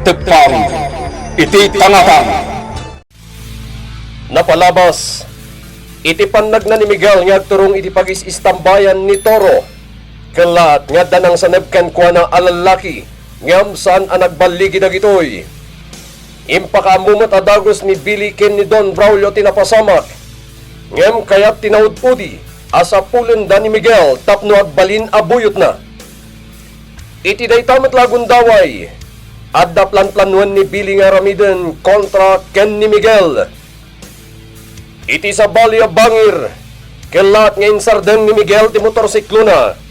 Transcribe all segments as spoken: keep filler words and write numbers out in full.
Tepang iti tangatang. Napalabas iti pannagna ni Miguel nga agturong iti pagis-istambayan ni Toro. Kellaat nga adda nangsaneb kenkuana a lallaki, ngem saan a nagballigi dagitoy. Impakaammo met a dagus ni Billy ken ni Don Braulio ti napasamak, ngem kayat ti naud-udi a sapulenda ni Miguel tapno agbalin a buyotna. Iti dayta met la a gundaway, adda planplanoen ni Billy nga aramiden kontra ken ni Miguel. Iti sabali a bangir, kellaat nga insardeng ni Miguel ti motorsiklona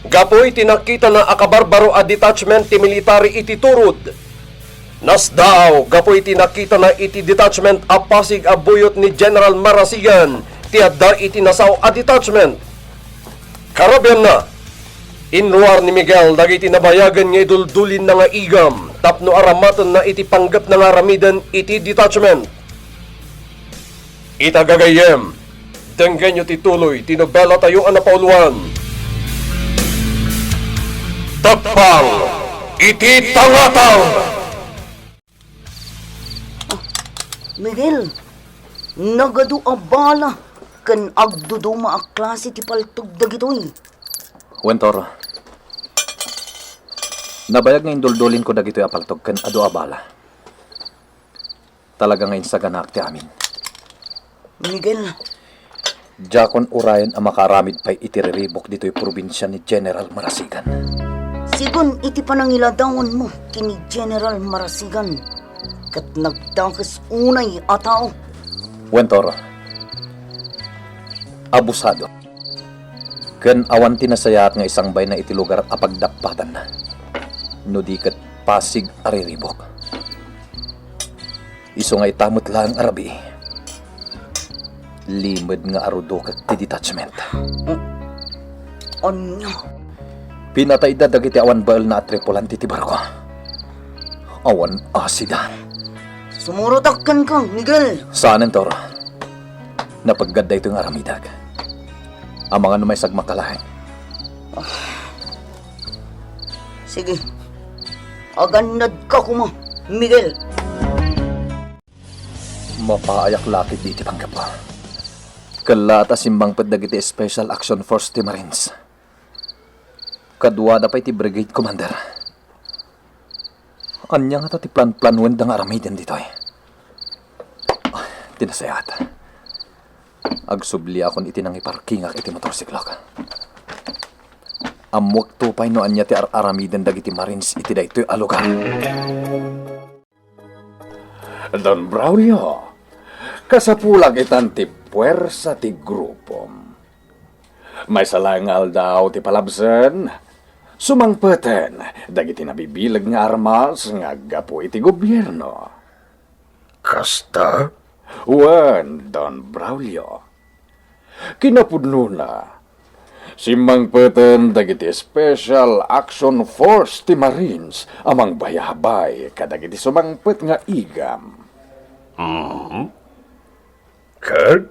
gapu iti nakitana a kabarbaro a detachment ti military iti turod. Nasdaaw gapu iti nakitana iti detachment a Pasig a buyot ni General Marasigan ti adda iti nasao a detachment. Karabianna, inruar ni Miguel dagiti nabayagen nga iduldulinna nga igam tapno aramatenna iti panggepna nga aramiden iti detachment. Ita gagayyem, denggenyo ti tuloy ti nobelatayo a napauluan, Tepang iti Tangatang. Miguel, nagadu a bala ken agduduma a klase ti paltog dagitoy. Wen, Toro. Nabayag nga induldulinko dagitoy a paltog ken adu a bala. Talaga nga insaganaak ti amin. Miguel, Diakon urayen a makaaramid pay iti riribuk ditoy probinsia ni General Marasigan. Sigun iti panangiladawanmo ken ni General Marasigan, ket nagdakes unay a tao. Wen, Toro. Abusado. Ken awan ti nasayaat nga isangbayna iti lugar a pagdappatanna. No di ket Pasig a riribuk. Isu nga ita met laeng a rabii, limed nga arudokek ti detachment. Ania? Pinatayda dagiti awan baelna a tripulante ti barko. Awan asida. Sumurotak kenka, Miguel. Saanen, Toro. Napeggad daytoy nga aramidek. Amangan no maisagmakka laeng. Sige. Agannadka koma, Miguel. Mapaayak la ketdi iti panggepko. Kellaat a simmangpet dagiti Special Action Force ti Marines. Kaduada pay ti brigade commander. Ania ngata ti planplanoenda nga aramiden ditoy? Ah, ti nasayaat. Agsubliakon iti nangiparkingak iti motorsiklok. Ammoakto pay no ania ti ar-aramiden dagiti Marines iti daytoy a lugar. Don Braulio, kasapulak itan ti puersa ti grupom. Maysa laeng nga aldaw ti palabsen, sumangpeten dagiti nabibileg nga armas nga aggapu iti gobierno. Kasta? Wen, Don Braulio. Kinapudnona, simmangpeten dagiti Special Action Force ti Marines a mangbayabay kadagiti sumangpet nga igam. Mhm. Ket,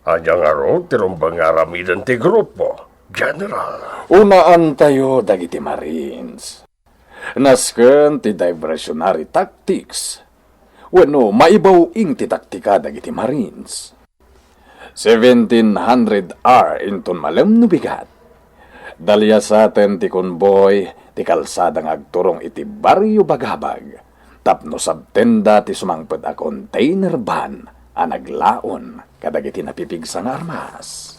ania ngarud ti rumbeng nga aramiden ti grupo, General? Unaantayo dagiti Marines. Nasken ti diversionary tactics wenno maibaw-ing ti taktika dagiti Marines. Seventeen hundred R inton malem no bigat. Daliasaten ti konboy ti kalsada nga agturong iti Barrio Bagabag tapno sabtenda ti sumangpet a container van a naglaon kadagiti napipigsa nga armas.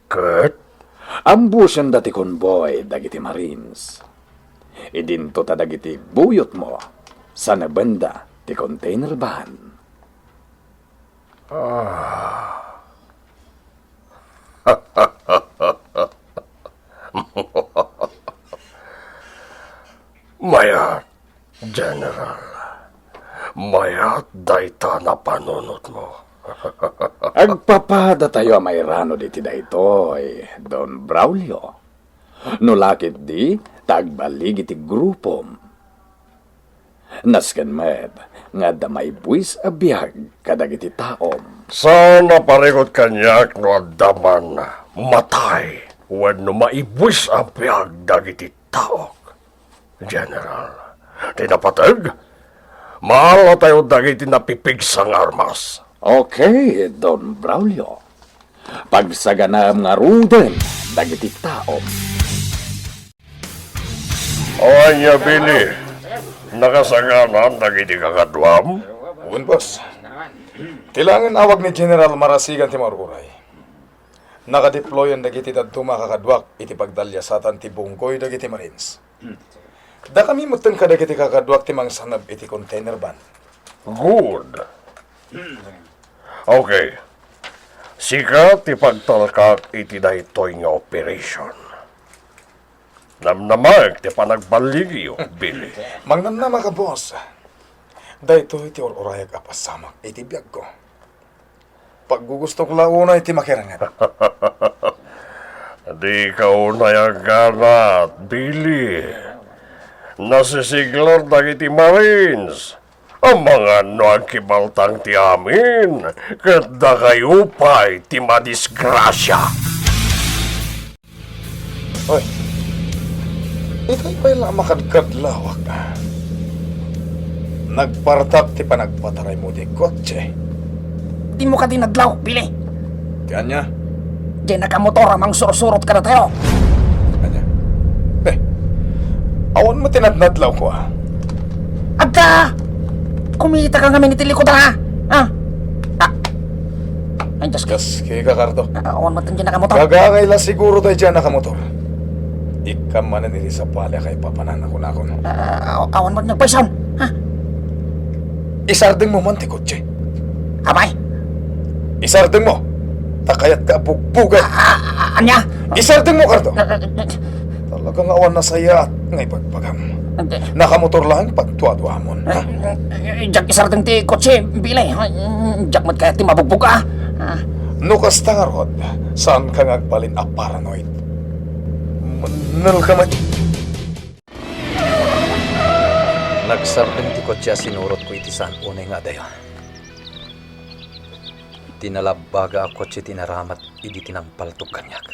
Ket? Ambusenda ti konboy dagiti Marines. Idinto ta dagiti buyotmo, sanebenda ti container van. Ah. Mayat, General, mayat dayta napanunotmo. Agpapadatayo a mairanod iti daytoy, Don Braulio. No la ketdi, ta agbaligi ti grupom. Nasken met nga adda maibuis a biag kadagiti taom. Saan a parigot kaniak no adda man matay wenno maibuis a biag dagiti taok. General, ti napateg, maalatayo dagiti napipigsa nga armas. Okay, Don Braulio. Pagsaganaem ngaruden dagiti taom. O ania, Billy? Nakasagana dagiti kakaduam? Wen, boss. Ti laengen awag ni General Marasigan ti maur-uray. Nakadeployan dagiti dadduma a kakaduak iti pagdaliasatan ti bunggoy dagiti Marines. Dakami metten kadagiti kakaduak ti mangsaneb iti container van. Good. Okay. Sika ti pagtalkak iti daytoy nga operation. Namnamaek ti panagballigyo, Billy. Mangnamnama ka, boss. Daytoy ti ur-urayak a pasamak iti biagko. Paggugustok la unay ti makirenget. Dika unay agganat, Billy. Nasisiglar dagiti Marines. Amangan no agkibaltang ti amin, ket dakayo pay ti madisgrasia. Oy, itay pay la a makadkadlawak. Nagpartak ti panagpataraymo ti kotse. Dimo kadi nadlaw, Billy. Ti ania? Diay nakamotor a mangsursurot kadatayo. Ania? Eh, awan met ti nadnadlawko, a. Adda! Kumitaka ngamin iti likod, a. Ah. Ah. Ay, Diyos ko. Kas, kika, Cardo. Ah, awan met ti nakamotor. Gagangay la siguro daydiay a nakamotor. Ikkam manen iti sabali a kaipapanan a kunakon. Ah, aw-, awan met nagpaysan. Ha? Isardengmo man ti kotse. Apay? Isardengmo. Ta kayatka a bugbugay. Ah, ah, ah, ania? Isardengmo, Cardo. Ah, ah, ah. Talaga nga awan nasayaat nga ibagbagam. Ante. Nakamotor laeng pagduaduamon, ha? Eh, eh, eh, diak isardeng ti kotse, Billy. Eh, diak met kayat ti mabugbog, ah. Ah. No kasta ngarud, saanka nga agbalin a paranoid. Mennelka met. Nagsardeng ti kotse a sinurotko iti saan unay nga adayo. Ti nalabbaga a kotse ti naramat idi ti nangpaltog kaniak.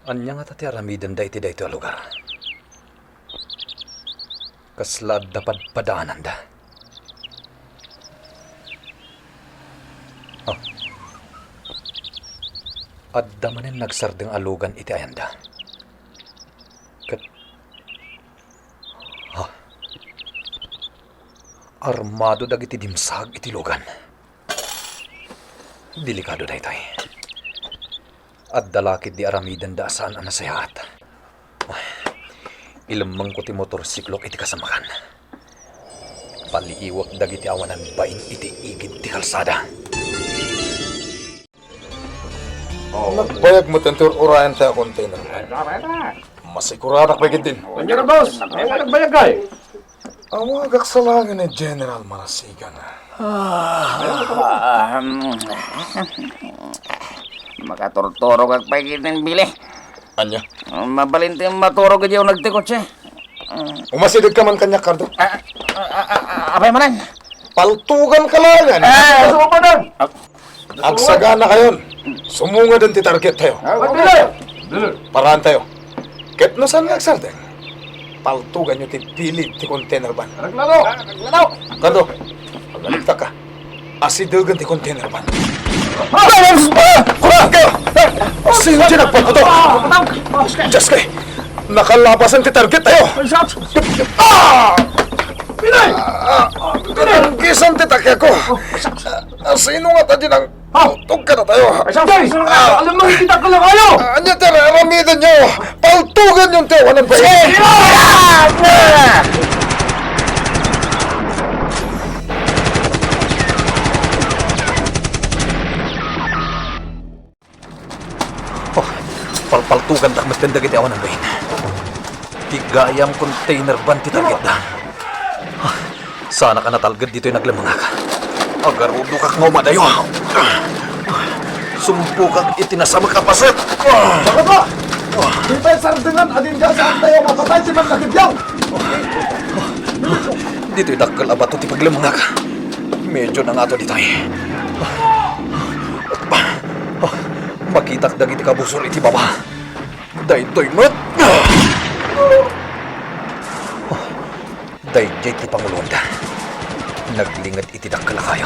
Ania ngata ti aramidenda iti daytoy a lugar? Kasla adda padpadaananda? Oh. Adda manen nagsardeng a lugan iti ayanda. Ket, ha? Armado dagiti dimsaag iti lugan. Delikado daytoy. Adda la ketdi aramidenda a saan a nasayaat. Ilemmengko ti motorsiklok iti kasamakan. Paliiwek dagiti awanan bain iti igid ti kalsada. Nagbayag met ti ur-urayan ti container. Masiguradak pay ketdin. Ania, boss? Ania nagbayag, ay? Awagak sa laengen ni General Marasigan. Ah, um, makaturturogak pay ketdin, Billy. Ania? Mabalin ti maturog idiay uneg ti kotse. Umasidegka man kaniak, Cardo. Ah, ah, ah, ah, apay manen? Paltuganka laengen. Ah, Agsaganakayon. Sumungeden ti target tayo. Ah, Billy! Paraantayo. Ket no saan nga agsardeng, paltuganyo ti bilid ti container van. Reklamo! Ah, reklamo! Cardo, agaliktakka. Asidegen ti container van. Ah! Ah! Sino ti nagpaputok? Diyos ko! Nakalabasan ti target tayo! Ah! Pinay! Ah! Pinanggisan ti takya ko! Ah, sino ngata ti nang Paltog kadatayo. Ay, saan, saan, saan, ah, alam mo, kita ka lang kayo. Ah, ania ti aramiden nyo? Paltugan yung tawanan pa. Sige! Oh, palpaltugan tak met dagiti awanan bain. Ti gayam container van ti targetda. Ah, saanak a natalged ditoy naglemmengak. Agarudokak nga umadayo. Sumpokak iti nasamek a paset. Baka ba? Di pay sardengan, adin ka sa tayo, mapatay ti mannakibyaw. Ditoy dakkel a bato ti paglemmengak. Medyo nangato ditoy. Makitak dagiti kabusor iti baba. Daytoy met! Daydiay ti panguloanda. Naglinged iti dakkel a kayo.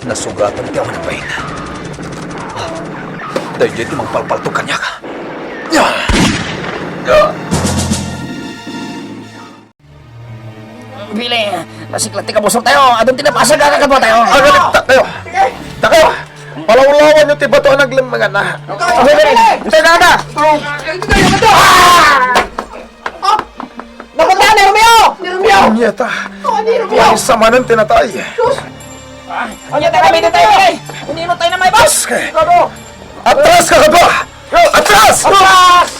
Nasugatan ti awan a bain. Daydiay ti mangpalpaltog kaniak. Billy, nasiklat ti kabusortayo. Adun ti napasag a kakaduatayo. Agaliptakkayo! Dakayo! Palawlawanyo ti bato a naglemmengan. Hintay, hintay! Napunta ni Romeo! Ni Romeo! Ania ta? Oh, ni Romeo! Maysa manen ti natay. Ania ta kami ditoy, Billy? Unino tayo na may boss? Atras, kakadua! Atras! Atras!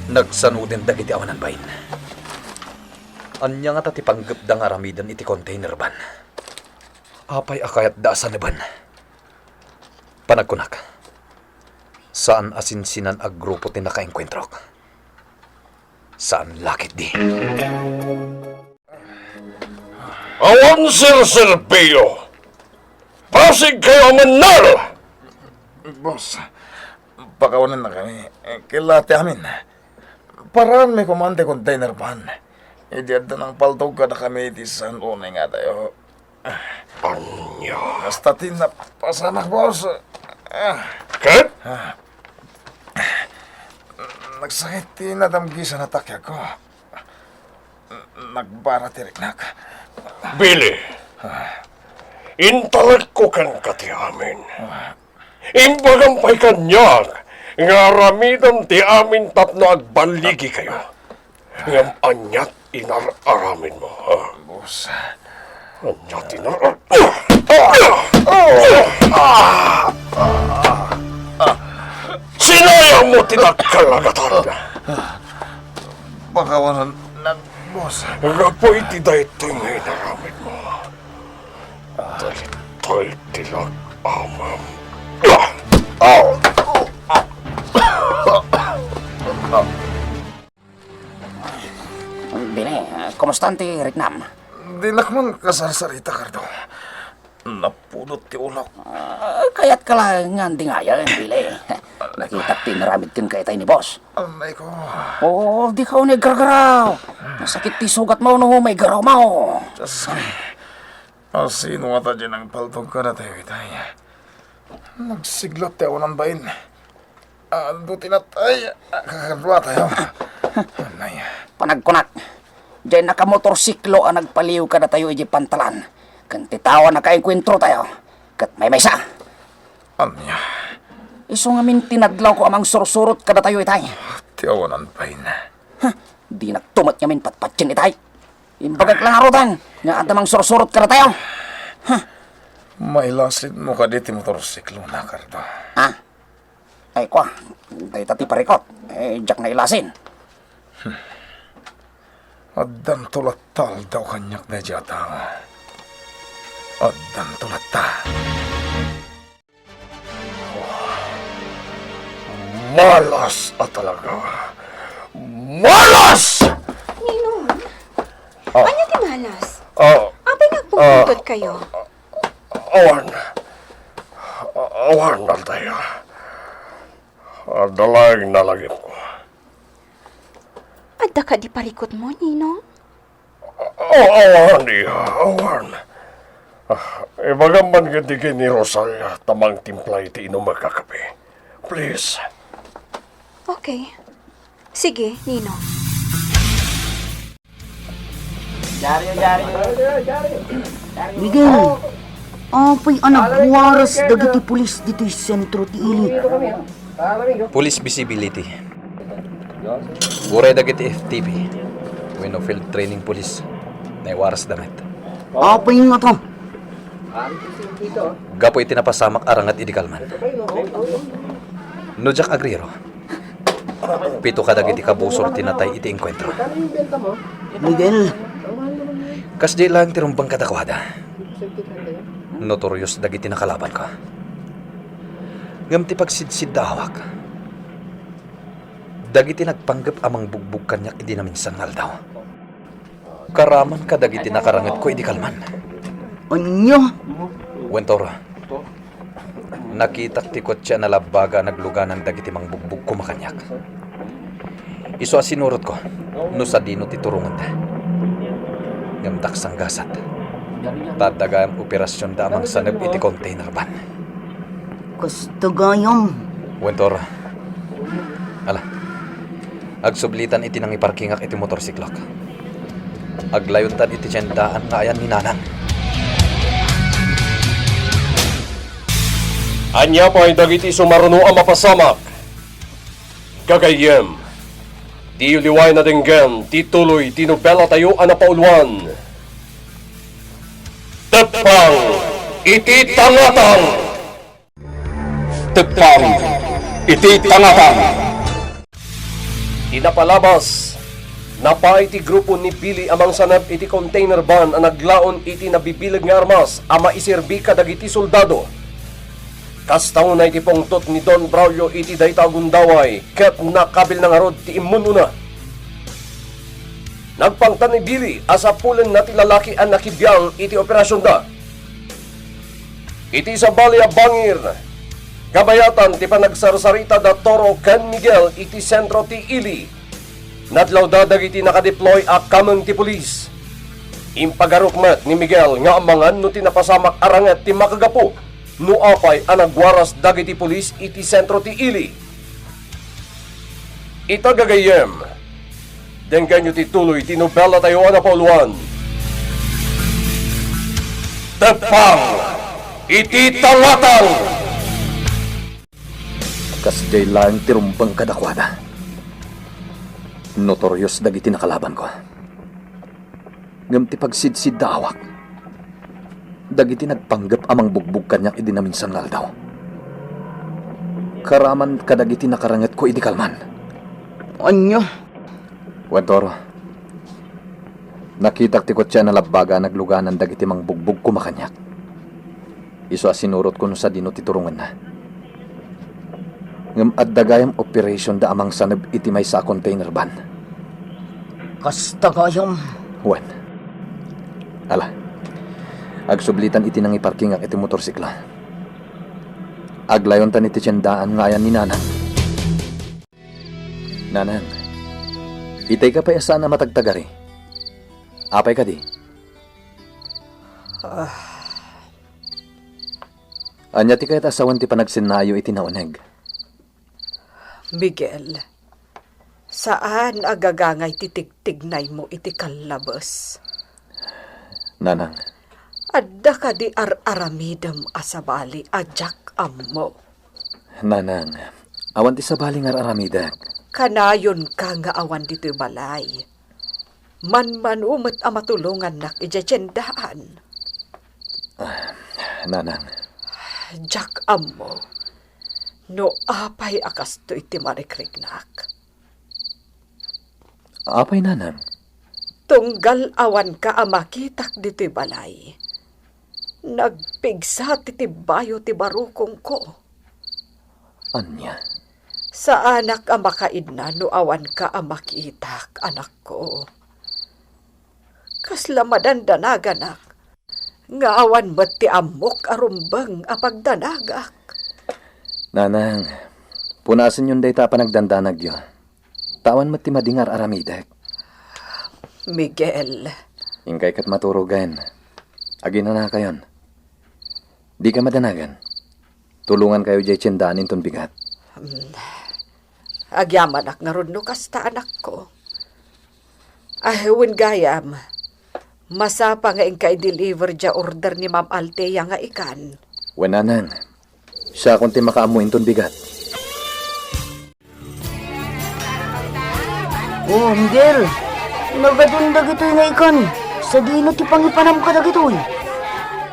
Nagsanoden dagiti awanan bain. Ania ngata ti panggepda nga aramiden iti container van? Apay a kayatda a saneben? Panagkunak, saan a sinsinan a grupo ti nakaengkuentrok. Saan la ketdi. Awan serserbio! Pasigkayo a mannal! Boss, pakawanennakami. Killa ti amin. Paraanmi koma ti container van. Idi adda nangpaltog kadakami iti San Oningatayo. Ania? Kasta ti napasamak, boss. Ah. Ket? Ah. Nagsakit ti nadamgisan a takiagko. Nagbara ti riknak. Billy, intalekko kenka ti amin. Imbagam pay kaniak nga aramidem ti amin tapno agballigikayo. Ngem ania ti inar-aramidmo, ha? Boss. Ania ti inar-, sinayangmo ti dakkel a gatad. Pakawanennak, boss. Gapu iti daytoy nga inaramidmo, daytoy ti lag-amem. Billy, kumusta ti riknam? Dinak man kasarsarita, Cardo. Napudot ti ulok. Ah, kayatka la nga andingayen, Billy. Nakitak ti inaramid kenka itay ni boss. Ammay ko. Oo, dika unay gargaraw. Nasakit ti sugatmo no maigarawmo. Diyos ko. Asino ngata diay nangpaltog kadatayo itay? Nagsiglat ti awanan bain. Adu ti natay a kakaduatayo. Nay. Panagkunak, diay nakamotorsiklo a nagpaliw kadatayo idiay pantalan, ken ti tao a nakaengkuentrotayo ket maymaysa. Ania? Isu ngamin ti nadlawko a mangsursurot kadatayo itay. Ti awanan bain. Ha, dinak tumet ngamin patpatien itay. Imbagak la ngaruden nga adda mangsursurot kadatayo. Ha? Mailasinmo kadi ti motorsiklona, Cardo? Ha? Ay, kua, dayta ti parikut. Eh, diak nailasin. Hmm. Addanto latta aldaw kaniak daydiay a tao. Addanto latta. Malas a talaga. Malas! Ninong, ah, ania ti malas? Ah, apay nga agpungpungtotkayo? Awan. Awan, Altair. Adda laeng nalagipko. Adda kadi parikutmo, Ninong? A-, awan, iya, awan. Ah, ibagam man kadi ken ni Rosalia ta mangtimpla iti inumek a kape. Please. Okay. Sige, Ninong. Miguel, apay a nagwaras dagiti pulis ditoy sentro ti ili? Police visibility. Uray dagiti F T P wenno field training police, naiwarasda met. Apay ngata? Gapu iti napasamak a ranget idi kalman. No diak agriro, pito kadagiti kabusor ti natay iti engkuentro. Miguel. Kasdiay laeng ti rumbeng kadakuada. Notorious dagiti nakalabanko. Ngem ti pagsidsiddaawak, dagiti nagpanggep a mangbugbog kaniak idi naminsan nga aldaw. Karaman kadagiti nakarangetko idi kalman. Ania? Wen, Toro. Nakitak ti kotse a nalabbaga a nagluganan dagiti mangbugbog koma kaniak. Isu a sinurotko no sadino ti turongenda. Ngem daksang gasat. Ta adda gayam operasionda a mangsaneb iti container van. Kasta gayam. Wen, Toro. Ala. Agsublitan iti nangiparkingak iti motorsiklok. Aglayontan iti tiendaan nga ayan ni Nanang. Ania pay dagiti sumaruno a mapasamak? Gagayyem, diyo liwayan a denggen ti tuloy ti nobelatayo a napauluan, Teppang iti Tangatang! Teppang iti Tangatang! Ti napalabas, napaay ti grupo ni Billy a mangsaneb iti container van a naglaon iti nabibileg nga armas a maiserbi kadagiti soldado. Kasta unay ti pungtot ni Don Braulio iti dayta a gundaway ket nakabilna ngarud ti immun-una. Nagpangtan ni Billy a sapulenna ti lalaki a nakibiang iti operasionda. Iti sabali a bangir, kabayatan ti panagsarsarita da Toro ken Miguel iti sentro ti ili. Nadlawda dagiti nakadeploy a kameng ti pulis. Impagarok met ni Miguel nga amangan no ti napasamak a ranget ti makagapu no apay a nagwaras dagiti pulis iti sentro ti ili. Ita gagayyem, denggenyo ti tuloy ti nobelatayo a napauluan, Teppang iti Tangatang! Kasdiay laeng ti rumbeng kadakuada. Notorios dagiti nakalabanko. Ngem ti pagsidsiddaawak dagiti nagpanggep a mangbugbog kaniak idi naminsan nga aldaw. Karaman kadagiti nakarangetko idi kalman. Ania? Wen, Toro. Nakitak ti kotse a nalabbaga a nagluganan dagiti mangbugbog koma kaniak. Isu a sinurotko no sadino ti turongenna. Ngem adda gayam operasionda a mangsaneb iti maysa a container van. Kasta gayam. Wen. Ala. Agsublitan iti nangiparkingak iti motorsiklo. Aglayontan iti tiendaan nga ayan ni Nanang. Nanang, itay ka pay a saan a matagtagari. Apay kadi? Ah. Ania ti kayat a sawen ti panagsennayo iti nauneg? Miguel, saan a gagangay ti tigtignaymo iti kallabes. Nanang. Adda kadi ar-aramidem a sabali a diak ammo? Nanang, awan ti sabali nga ar-aramidek. Kanayonka nga awan ditoy balay. Manmano met a matulongannak idiay tiendaan. Ah, Nanang. Diak ammo no apay a kastoy ti marikriknak. Apay, Nanang? Tunggal awanka a makitak ditoy balay, nagpigsa ti tibbayo ti barukongko. Ania? Saanak a makaidna no awanka a makitak, anakko. Kasla madandanaganak nga awan met ti ammok a rumbeng a pagdanagak. Nanang, punasenyon dayta a panagdandanagyo. Ta awan met ti madi nga ar-aramidek. Miguel. Inkay ket maturogen. Aginanakayon. Dika madanagan. Tulongankayo diay tiendaan inton bigat. Hmm. Agyamanak ngarud no kasta, anakko. Ah, wen gayam, masapa nga inka i-deliver diay order ni Ma'am Althea nga ikan. Wen, Nanang. Siakon ti makaammo inton bigat. Oh, Miguel, nagadun dagitoy nga ikan. Sadino ti pangipanam kadagitoy?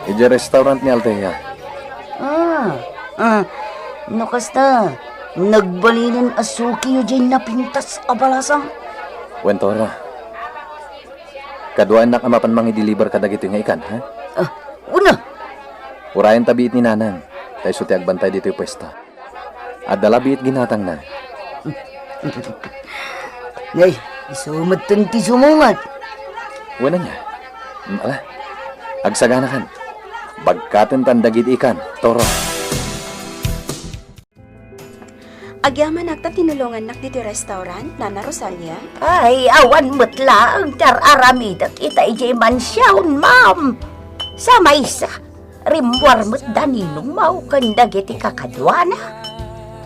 Idiay restaurant ni Althea. Ah, ah, no kasta, nagbalinen a sukiyo diay napintas a balasang. Wen, Toro. Kaduaennak a mapan mangideliver kadagitoy nga ikan, ha? Ah, una. Urayenta biit ni Nanang, ta isu ti agbantay ditoy puesto. Adda la biit ginatangna. Nay, isu metten ti sumungat. Wen, ania? Mm, ala. Agsaganakan. Bagkatentan dagiti ikan, Toro. Agyamanak ta tinulongannak ditoy restaurant, Nana Rosalia? Ay, awan met laeng ti ar-aramidek ita idiay mansion, ma'am. Sa maysa, rimmuar met da ninongmo ken dagiti kakaduana.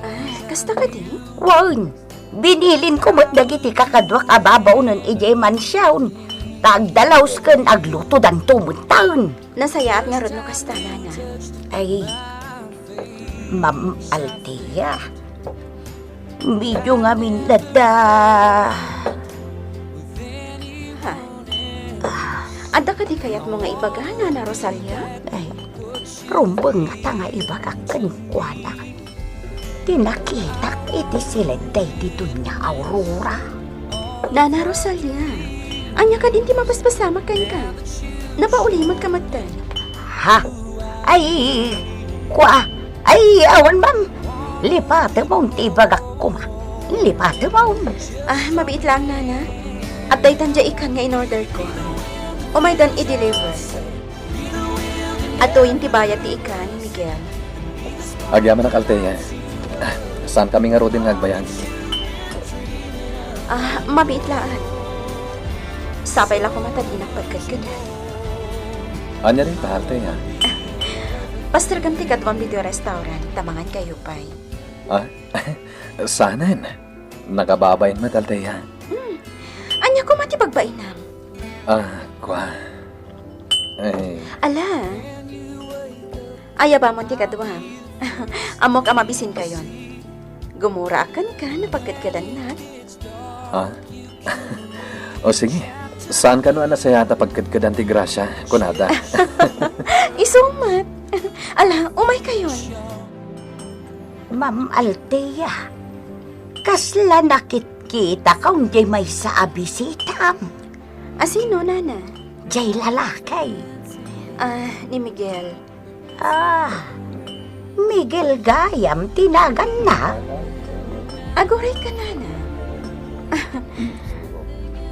Ah, kasta kadi? Wen, binilinko met dagiti kakaduak a babaonen idiay mansion, ta agdalaus ken aglutodanto metten. Nasayaat ngarud no kasta, Nana. Ay, Ma'am Althea, medyo ngamin adda. Ha? Adda kadi kayatmo nga ibaga, Nana Rosalia? Ay, rumbeng ngata nga ibagak kenkuana ti nakitak iti siled daydi Doña Aurora. Nana Rosalia, ania kadin ti mabasbasamak kenka? Napaulimek ka metten. Ha? Ay, kua. Ay, awan, ma'am. Lipatemon ti ibagak koma. Lipatemon. Ah, mabiit laeng, Nana. Adda itan diay ikkan nga in-order ko. Umaydan i-deliver. Adtoyen ti bayad ti ikkan, Miguel. Agyamanak, Althea. Ah, saankami ngaruden nga agbayag. Ah, mabiit laeng. Sapay la koma ta dinak pagkedkedan. Ania dayta, Althea? Pastergem ti kaduam ditoy restaurant, ta mangankayo pay. Ah, saanen. Nakababain met, Althea. Hmm. Ania koma ti pagbainam? Ah, kua. Ay. Ala. Ayabamon ti kaduam. Ammok a mabisinkayon. Gumuraak kenka no pagkedkedannak. Ha? O sige, saan kano a nasayaat a pagkedkedan ti Gracia, kunada. Isu met. Ala, umaykayon. Ma'am Althea, kasla nakitkitaka diay maysa a bisitam. A sino, Nana? Diay lalaki. Ah, ni Miguel. Ah, Miguel gayam ti naganna? Aguray ka, Nana.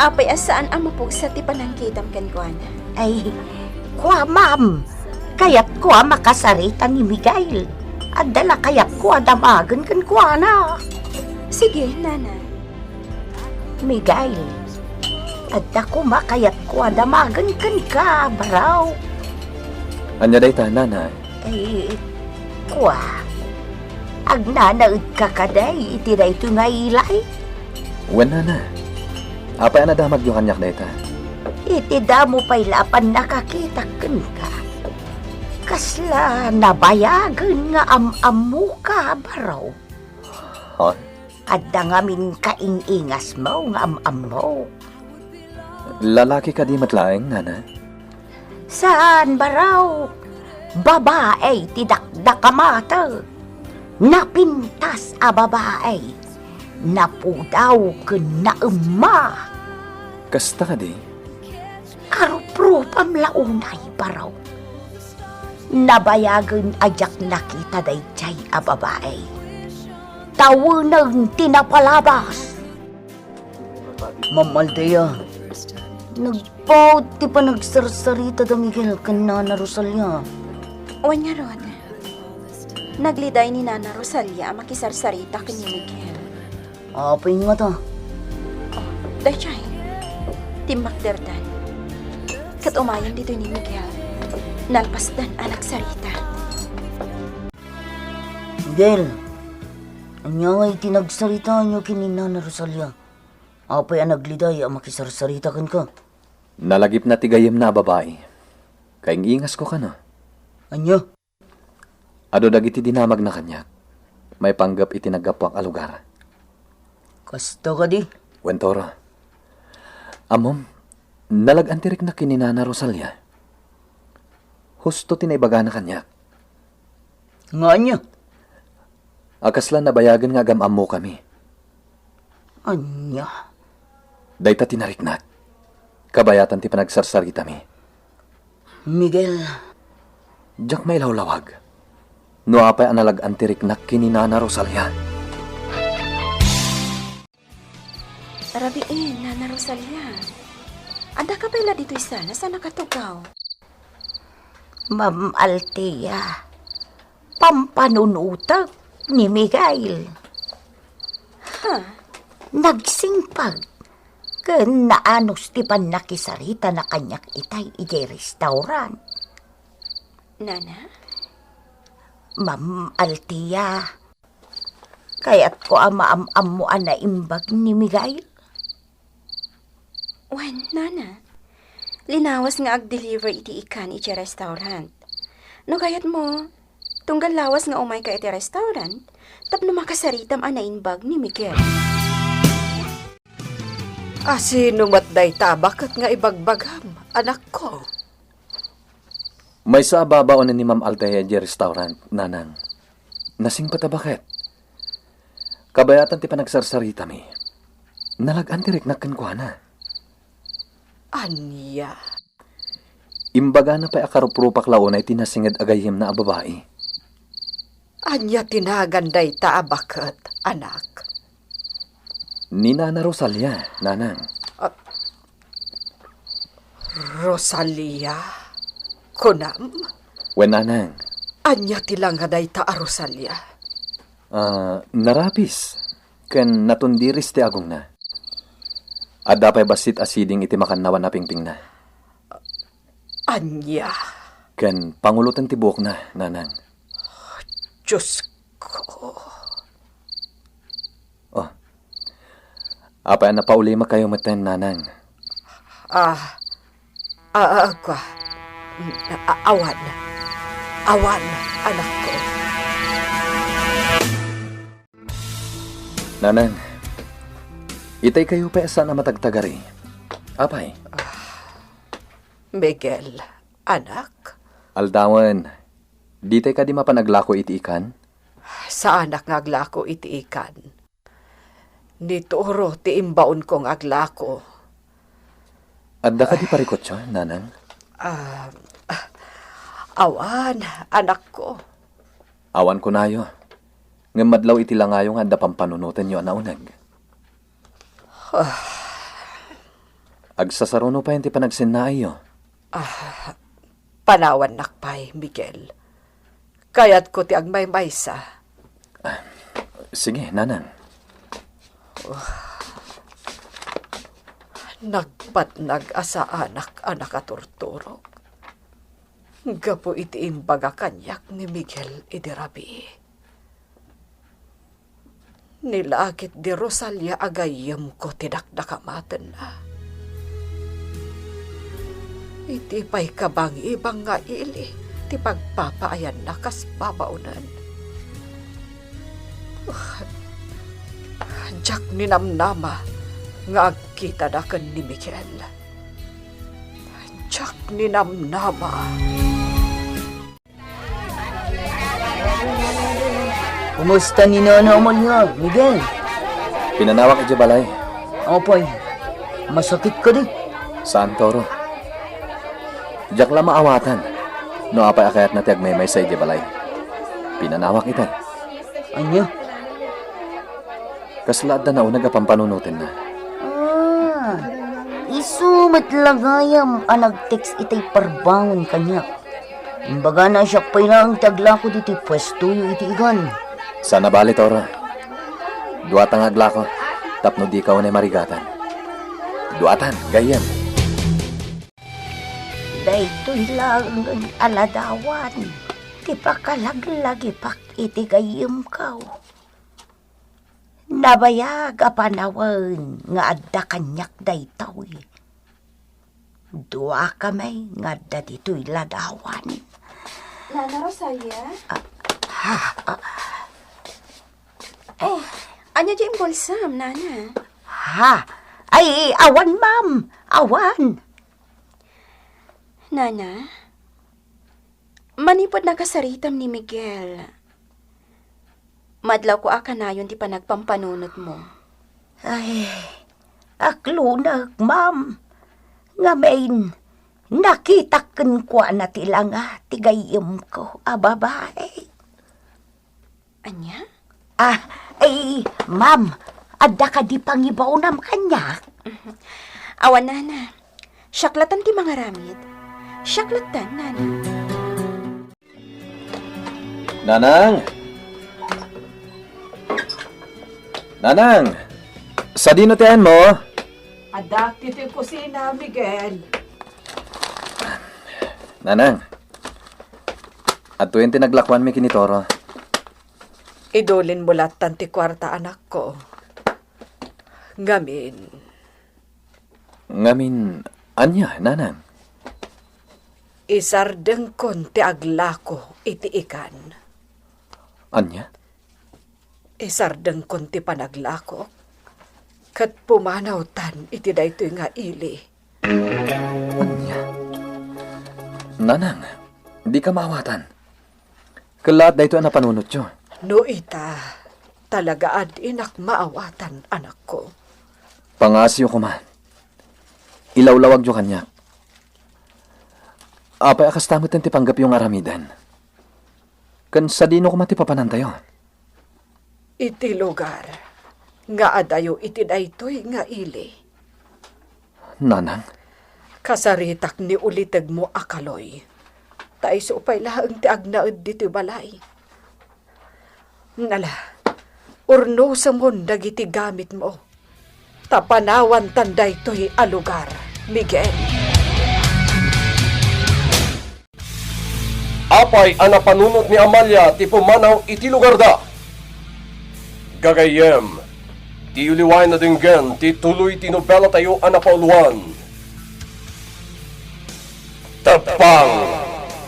Apay a saan a mapugsa ti panangkitam kenkuana? Ay, kua, ma'am. Kayatko a makasarita ni Miguel. Adda la kayatko a damagen kenkuana. Sige, Nana. Miguel, adda koma kayatko a damagen kenka, baro. Ania dayta, Nana? Ay, kua, agnanaedka kadi iti daytoy nga ilay? Wen, Nana. Apay a nadamagyo kaniak dayta? Iti damo pay la a pannakakitak kenka, kasla nabayagen nga am-ammoka, baro. Ha? Adda ngamin kaing-ingasmo nga am-ammo. Lalaki kadi met laeng, Nana? Saan, baro. Babai ti dakdakama. Napintas a babai. Napudaw ken naemma. Kasta kadi? Aruprupam la unay, baro. Nabayagen a diak nakita daydiay a babai. Tawenen ti napalabas. Ma'am Althea, nagpaut ti panagsarsarita da Miguel ken Nana Rosalia. Wen ngarud, nagliday ni Nana Rosalia a makisarsarita ken ni Miguel. Apay ngata? Oh, daydiay. Timmakderdan. Ket umayen ditoy ni Miguel. Nalpasdan a nagsarita. Miguel, ania ngay ti nagsaritaanyo ken ni Nana Rosalia? Apay a nagliday a makisarsarita kenka? Nalagipna ti gayyemna a babai. Kaing-ingasko kano. Ania? Adu dagiti dinamagna kaniak maipanggep iti naggapuak a lugar. Kasta kadi? Wen, Toro. Ammom, nalag-an ti riknak ken ni Nana Rosalia. Husto ti naibagana kaniak. Nga ania? A kasla nabayagen nga agam-ammokami. Ania? Dayta ti nariknak. Kabayatan ti panagsarsaritami. Miguel. Diak mailawlawag no apay a nalag-an ti riknak ken ni Nana Rosalia. Rabiin, Nana Rosalia. Addaka pay la ditoy sala sa nakatugaw? Ma'am Althea, pampanunotek ni Miguel. Ha? Nagsingpag ken naanus ti pannakisaritana kaniak itay idiay restaurant. Nana? Ma'am Althea, kayatko a maam-ammo a naimbag ni Miguel. Wen, nana, linawas nga ag-deliver iti ikan iti restaurant. No kayatmo, tunggal lawas nga umayka iti restaurant tapno makasaritam a naimbag ni Miguel. Asino met dayta a baket nga ibagbagam, anakko? Maysa a babaonen ni Ma'am Althea idiay restaurant, nanang. Nasingpet a baket. Kabayatan ti panagsarsaritami, nalag-an ti riknak kenkuana. Ania? Imbagana pay a karuprupak la unay ti nasinged a gayyemna a babai. Ania ti nagan dayta a baket, anak? Ni Nana Rosalia, nanang. Ah, Rosalia, kunam? Wen, nanang. Ania ti langa dayta a Rosalia? Ah, narapis ken natundiris ti agongna. Adda pay bassit a siding iti makannawan a pingpingna. Ania? Ken panguloten ti buokna, nanang. Diosko. Oh. Apay a napaulima kayo metten, nanang? Ah, ah, ah, kua. Mm, a-, awan. Awan, anakko. Nanang, itay kayo pay a saan a matagtagari. Apay? Ah, Miguel, anak. Aldawen, ditay kadi mapan aglako iti ikan? Saanak nga aglako iti ikan. Ni Toro ti imbaonko nga aglako. Adda kadi parikutyo, nanang? Ah, ah, awan, anakko. Awan kunayo. Ngem madlaw iti langayo nga adda pampanunotenyo a nauneg. Ah. Agsasaruno pay ti panagsennaayyo. Ah, panawannak pay, Miguel. Kayatko ti agmaymaysa. Ah, sige, nanang. Nagpatnag a saanak a nakaturturok gapu iti imbaga kaniak ni Miguel idi rabii. Ni la ketdi Rosalia a gayyemko ti dakdakamatenna. Iti pay kabangibang nga ili ti pagpapaayanna kas babaonen. Diak ninamnama nga agkitada ken ni Miguel. Diak ninamnama. Kumusta ni Nana Amalia, Miguel? Pinanawak idiay balay. Apay, masakit kadi? Saan, Toro. Diak la maawatan no apay a kayatna ti agmaymaysa idiay balay. Pinanawak itay. Ania? Kasla adda nauneg a pampanunotenna. Ah, isu met la gayam a nag-text itay parbangon kaniak. Imbagana a siak pay laeng ti aglako ditoy puestoyo iti ikan. Saan a bale, Toro. Duata nga aglako tapno dika unay marigatan. Duatan, gayyem. Daytoy laengen a ladawan ti pakalaglagipak iti gayyemko. Nabayag a panawen nga adda kaniak daytoy. Duakami nga adda ditoy ladawan. Nana Rosalia? Ah, ha, ah. Eh, ania diay imbolsam, Nana? Ha? Ay, awan, ma'am. Awan. Nana, manipud nakasaritam ni Miguel, madlawko a kanayon ti panagpampanunotmo. Ay, aklunek, ma'am. Ngamin, nakitak kenkuana ti langa ti gayyemko a babai. Ania? Ah, ay, ma'am, adda kadi pangibaonam kaniak? Awan, Nana. Siak latta ti mangaramid. Siak latta, Nana. Nanang! Nanang, sadino ti ayanmo? Adda ti kusina, Miguel. Nanang, adtoyen ti naglakuanmi ken ni Toro. Idulinmo lattan ti kuarta, anakko. Ngamin. Ngamin, ania, Nanang? Isardengkon ti aglako iti ikan. Ania? Isardengkon ti panaglakok, ket pumanawtan iti daytoy nga ili. Ania? Nanang, dika maawatan. Kellaat daytoy a napanunotyo. No ita, talaga a dinak maawatan, anakko. Pangasyo koma. Ilawlawagyo kaniak. Apay a kasta met ti panggepyo nga aramiden? Ken sadino koma ti papanantayo? Iti lugar nga adayo iti daytoy nga ili. Nanang? Kasaritak ni ulitegmo a kaloy. Ta isu pay laeng ti agnaed ditoy balay. Nala, urnosemon dagiti gamitmo. Ta panawantan daytoy a lugar, Miguel. Apay a napanunot ni Amalia ti pumanaw iti lugarda? Gagayyem, diyo liwaen a denggen ti tuloy ti nobelatayo a napauluan, Teppang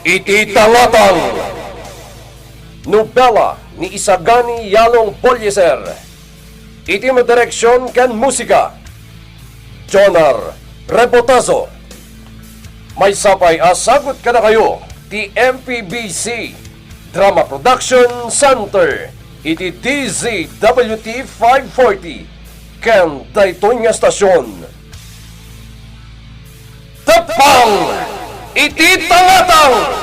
iti Tangatang. Nobela ni Isagani Yalong Bolieser. Iti madireksion ken musika, Jonar Rebotazo. Maysa pay a sagut kadakayo ti M P B C Drama Production Center iti D Z W T five forty ken daytoy nga estasion. Teppang iti Tangatang!